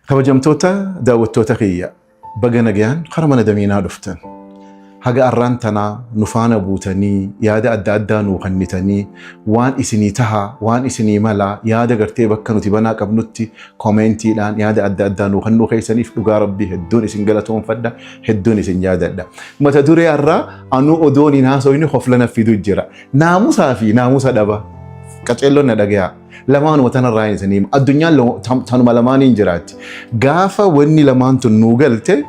Kabajamtoota daawwattoota kiyya, baga nagayaan kara mana Damiinaa dhuftan. Haga arraan tanaa nu faana buutanii, yaada adda addaa nuu kennitanii, waan isinii tahaa, waan isinii malaa, yaada gartee bakka nuti banaa qabnutti komeentiidhaan yaada adda addaa nuu kennuu keessaniif dhugaa Rabbii hedduun isin galatoonfadha, hedduun isin yaadadha. Mata duree har'aa anuu odoon hin haasofne hofla na fidu jira. Naamusaa fi naamusa dhaba. Qaceelloon na dhagayaa. Lamaanuma tanarraa hin isin hima. Addunyaan tanuma lamaaniin jiraatti. Gaafa wanni lamaan tun nuu galte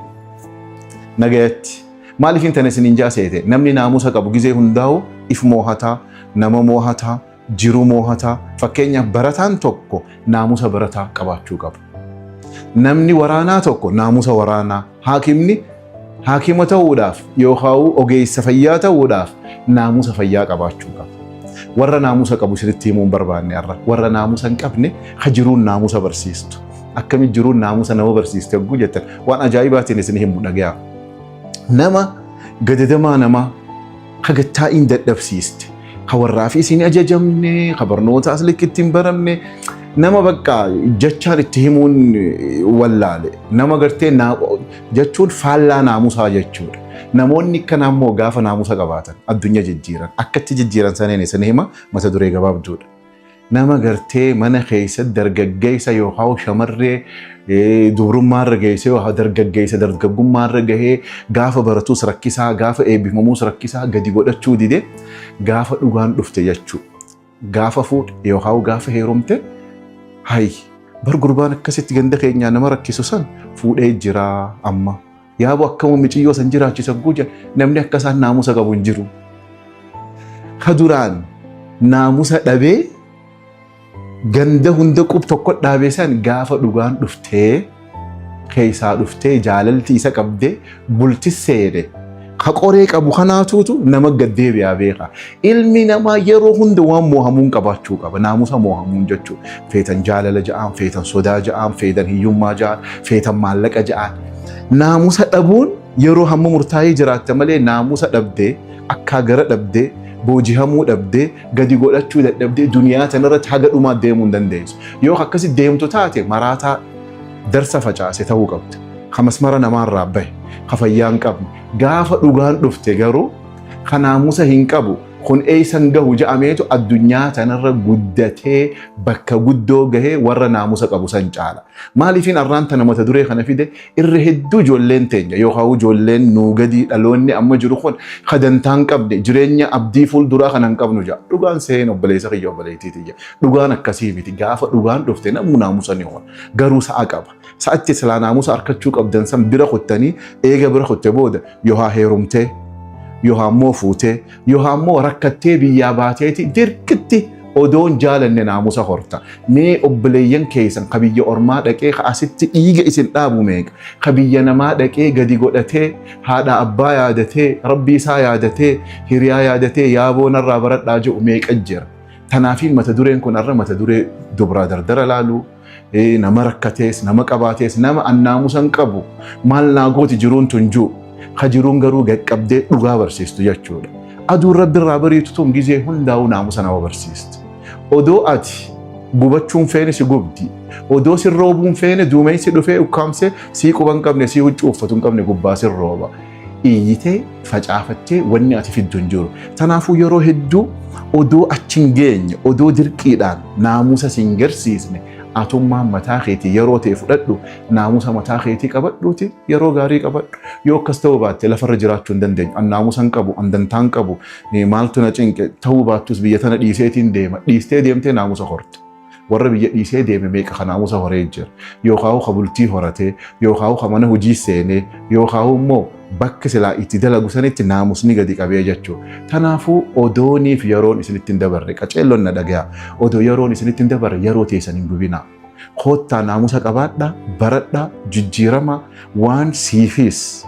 nagayatti. Maaliif hin tana isin hin jaaseete? Namni naamusa qabu gizee hundaa'u if moohataa, nama moohataa, jiru moohataa. Fakkeenyaaf, barataan tokko naamusa barataa qabaachuu qaba. Namni waraanaa tokko naamusa waraanaa. Haakimni haakima ta'uudhaaf yookaan ogeessa fayyaa ta'uudhaaf naamusa fayyaa qabaachuu qaba. Warra naamusa qabu isinitti himuu hin barbaanne har'a. Warra naamusa hin qabne ka jiruun naamusa barsiistu. Akkamitti jiruun naamusa nama barsiiste hogguu jettan, waan ajaa'ibaatiin isin himu, dhagayaa. Nama gadadamaa, namaa ka gattaa'iin dadhabsiiste, ka warraa fi isin ajajamne, ka barnoota as likkitti hin baramne, nama bakka jechaan itti himuun wallaale, nama gartee jechuun faallaa naamusaa jechuudha. Namoonni akkanaa immoo gaafa naamusa qabaatan addunyaa jijjiiran. Akkatti jijjiiran saneen isin hima, mata duree gabaabduudha. Nama gartee mana keessa dargaggeessa yookaan shamarree dubrummaarra geesse yookaan dargaggeessa dargaggummaarra gahee, gaafa baratus rakkisaa, gaafa eebbifamuus rakkisaa, gadi godhachuu dide, gaafa dhugaan dhufte jechuudha. Gaafa fuudhe yookaan gaafa heerumte, "Hayi, bar gurbaan akkasitti ganda keenyaa nama rakkisu san fuudhee jira amma. Yaaboo akkama miciyyoo san jiraachisa" guujan, namni akka isaan naamusa qabu hin jiru. Ka duraan naamusa dhabee ganda hunda qub tokko dhaabee san, gaafa dhugaan dhuftee keessaa dhuftee jaalalti isa qabdee bulti seene, ka qoree qabu kanaatuutu nama gaddeebi'aa beeka. Ilmi namaa yeroo hunda waan moohamuun qabaachuu qaba. Naamusa moohamuun jechuudha. Feetan jaalala ja'aan, feetan sodaa ja'aan, feetan hiyyummaa ja'aan, feetan maallaqa ja'aan. Naamusa dhabuun yeroo hamma murtaa'ee jiraatte malee, naamusa dhabdee, akkaa gara dhabdee, boojihamuu dhabdee, gadi godhachuu dadhabdee duniyaa tanarratti haga dhumaa deemuu hin dandeessu. Yoo akkasi deemtu taate, maraataa darsa facaase ta'uu qabda. Ka masmara namaarraa bahe, ka fayyaa hin qabne. Gaafa dhugaan dhufte garuu, ka naamusa hin qabu kun eessan gahu ja'ameetu addunyaa tanarra guddatee bakka guddoo gahee warra naamusa qabu san caala. Maaliifin arraan tana mata duree kana fide? Irra hedduu ijoolleen teenya yookaan ijoolleen nuu gadii, dhaloonni amma jiru kun, ka dantaa hin qabne, jireenya abdii fuulduraa kana hin qabnu ja'a. Dhugaan seen, obboleessa kiyya, obboleettii tiyya. Dhugaan akkasii miti. Gaafa dhugaan dhufte namuu naamusa ni hola. Garuu sa'a qaba. Sa'atti silaa naamusa harkachuu qabdan san bira kuttanii, eega bira kutte booda yoo haa heerumtee, yoo haa immoo fuutee, yoo haa immoo rakkattee biyyaa baateeti, dirqitti odoon jaalanne naamusa horta. Mee obboleeyyan keessan ka biyya ormaa dhaqee, ka asitti dhiiga isin dhaabu meeqa? Ka biyya namaa dhaqee gadi godhatee, haadha abbaa yaadatee, rabbii isaa yaadatee, hiriyaa yaadatee, yaaboo narraa baradhaa jedhu meeqa jira? Tanaafiin mata dureen kun har'a mata duree dubraa dardara laaluu, nama rakkatees, nama qabaatees, nama an naamusa hin qabu, maal naa gooti jiruun tun juu, ka jiruun garuu gaqqabdee dhugaa barsiistu jechuudha. Aduun Rabbi irraa bariitu tun gizee hundaa'uu naamusa nama barsiisti. Odoo ati gubachuun feene si gubdi. Odoo si roobuun feene duumessi dhufee ukkaamsee sii quba hin qabne, sii huccuu uffatu hin qabne gubbaa si rooba. Iyyitee facaafattee wanni ati fiddu hin jiru. Kanaafuu yeroo hedduu odoo achi hin geenye, odoo dirqiidhaan naamusa si hin garsiisne, atummaan mataa keetii yeroo ta'e fudhadhu, naamusa mataa keetii qabadhuuti yeroo gaarii qabadhu. Yoo akkas ta'uu baatte lafarra jiraachuu hin dandeenyu. An naamusa hin qabu, an dantaa hin qabu, maaltu na cinqe, ta'uu baattus biyya tana dhiiseetiin deema. Dhiistee deemtee naamusa horte. Warra biyya dhiisee deeme meeqa ka naamusa horee jira? Yookaan ka bultii horatee, yookaan ka mana hojii seenee, yookaan immoo bakka silaa itti dalagu sanitti naamusni gadi qabee jechuudha. Kanaafuu odooniif yeroon isinitti hin dabarre, qaceelloon na dhagaya. Odoo yeroon isinitti hin dabarre yeroo teessan hin gubinaa. Koottaa naamusa qabaadhaa, baradhaa, jijjiirama waan siifis,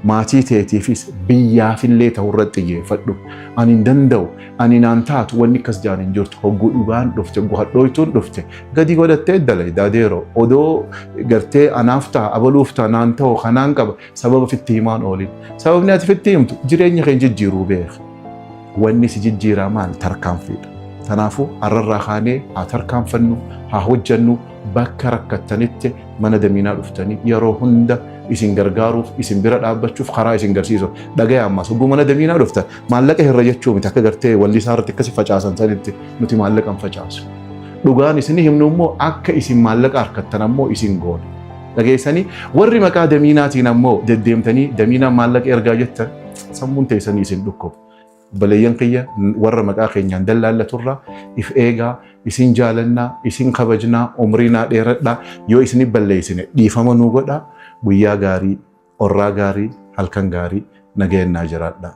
maatii teetiifis, biyyaafillee ta'urratti xiyyeeffadhu. Ani hin danda'u, ani naan taatu, wanni akkas jaan hin jirtu. Hogguu dhugaan dhufte, hogguu hadhooytuun dhufte, gadi godhattee dalayda adeeroo. Odoo gartee anaaf ta'a, abaluuf ta'a, naan ta'u, kanaan qaba, sababa fitti himaan oolin. Sababni ati fitti himtu jireenya kee jijjiiruu beeka. Wanni si jijjiiraa maal? Tarkaanfiidha. Kanaafuu har'arraa kaanee haa tarkaanfannu, haa hojjannu. Bakka rakkattanitti mana damiinaa dhuftanii yeroo hunda isin gargaaruuf, isin bira dhaabbachuuf, karaa isin garsiisuuf. Dhagaya, ammas hogguu mana damiinaa dhuftan maallaqa hirra jechuu miti. Akka gartee wallisaa irratti akkasi facaasan sanitti nuti maallaqa hin facaasu. Dhugaan isin himnu immoo akka isin maallaqa harkattan ammoo isin goona. Dhageessanii, warri maqaa damiinaatiin ammoo deddeemtanii damiinaan maallaqa ergaa jettan, sammuun teessanii isin dhukkuba. Obboleeyyan kiyya, warra maqaa keenyaan dallaallaturraa if eegaa. Isin jaalannaa, isin kabajnaa, umriinaa dheeradhaa. Yoo isin balleessine dhiifama nuu godhaa. Guyyaa gaarii, orraa gaarii, halkan gaarii, nagayannaa jiraadhaa.